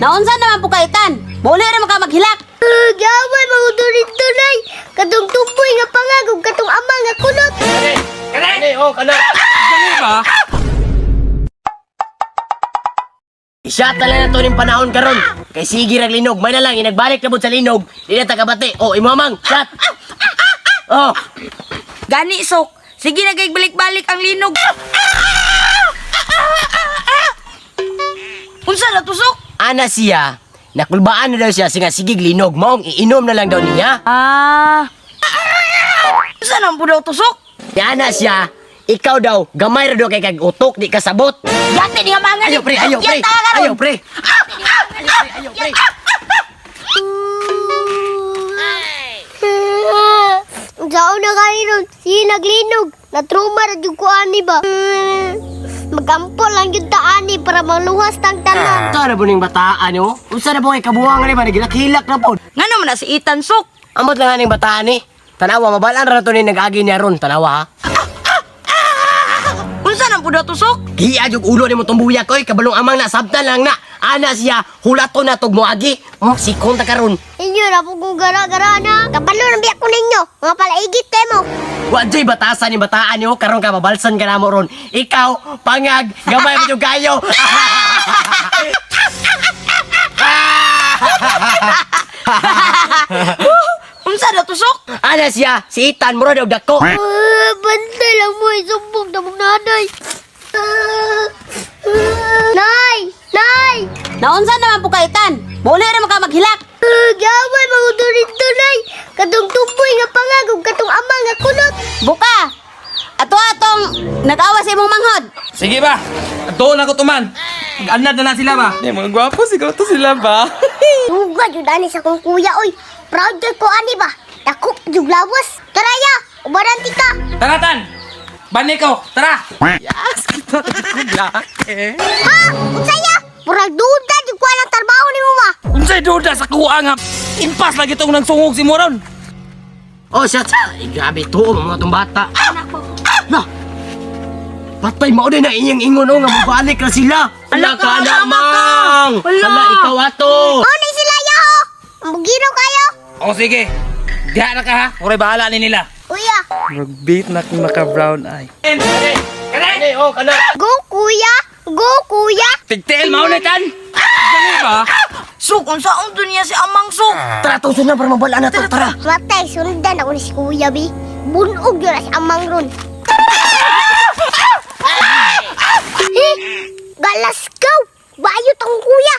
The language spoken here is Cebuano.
Naunsa naman po ka, Itan? Muli ra man ka maghilak. Gaway mga dunay. Katong tuboy nga pangag ug katong ama nga kunot. Kani, oh, kana. Dali ba? Isya tala na to ning panahon karon. Kay sige rag linog, may na lang inagbalik na bud sa linog. Di na tagabati. Oh, imo mang, shot. Oh, Gani sok. Sige na kay balik-balik ang linog. Unsa na to, sok? Ana siya, nakulbaan na daw siya singa sigig linog maong iinom na lang daw niya. Ah. Unsa nang po daw to, sok? Ana siya, ikaw daw, gamay ra daw kay kag utok di kasabot. Yate ni nga mga Ayo pre, ayo pre. Ayo pre. Ayo pre, ayo pre. Sao na kayo ron? Sige naglinog. Natruma ra jud ko ani ba? Magampo lang jud ta ani para maluhas tang tanan. Ito na po ning bataan oh. Unsa na po kay kabuang ni ba nagilak-hilak na po. Nga naman na si Ethan, sok. Amot lang aning bataan eh. Tanawa mabalaan ra to ni nag-agi niya ron, tanawa ha. Unsa nang po daw to, sok? Giya jug ulo nimo tong buyak oy, kabalong amang na sabtan lang na. Ana siya, hulato na tog moagi. Oh, sikon ta karon. Inyo ra po kong gara-gara na. Kabalo na biyak ko ninyo. Mga palaigit kay mo. Wa jay batasan ni bataan nimo karon ka mabalsan ka namo ron. Ikaw pangag gamay mo jug kayo. Unsa na to, sok? Ana siya, si Itan mura daw dako. Ah, bantay lang mo, isumbong na mong nanay. Ah, ah. Nay! Nay! Naunsa naman po ka, Itan? Muli ra man ka maghilak. Gaway mga dunay. Katong tuboy nga pangag ug katong ama nga kunot. Buka. Ato atong nag-awa sa imong manghod. Sige ba? Doon ako tuman. Mag-anad na na sila ba? Di, mga gwapo siguro to sila ba? Duga jud ani sa kong kuya oy. Proud jud ko ani ba. Dako jud lawas. Tara ya, ubaran tika. Tara, Tan! Bani ko! Tara! Yes, kita ko black eh. Ha? Unsaya? Murag duda jud ko ang trabaho nimo ba? Unsay duda sa kuha nga impas lagi tong nagsungog si Moron. Oh, siya. Ay, grabe to mga tong bata. Na. Patay mao din na iyang ingon oh, nga mobalik ra sila. Ala ka na mang. Ala. Ala ikaw ato. Mao ni sila ya ho. Mugiro kayo. O sige. Diha na ka ha. Kuray bahala ni nila. Kuya, Magbait na kung naka-brown eye. Kani, oh, kana. go kuya. Go kuya. Tigtiil mao ni Tan. Dali ba? Sok, unsa ang niya si Amang, sok? Tara tuso na para mabalaan na to, tara. Matay sundan ako ni si kuya bi. Bunog yun na si amang ron. Eh, galas ka. Bayot ang kuya.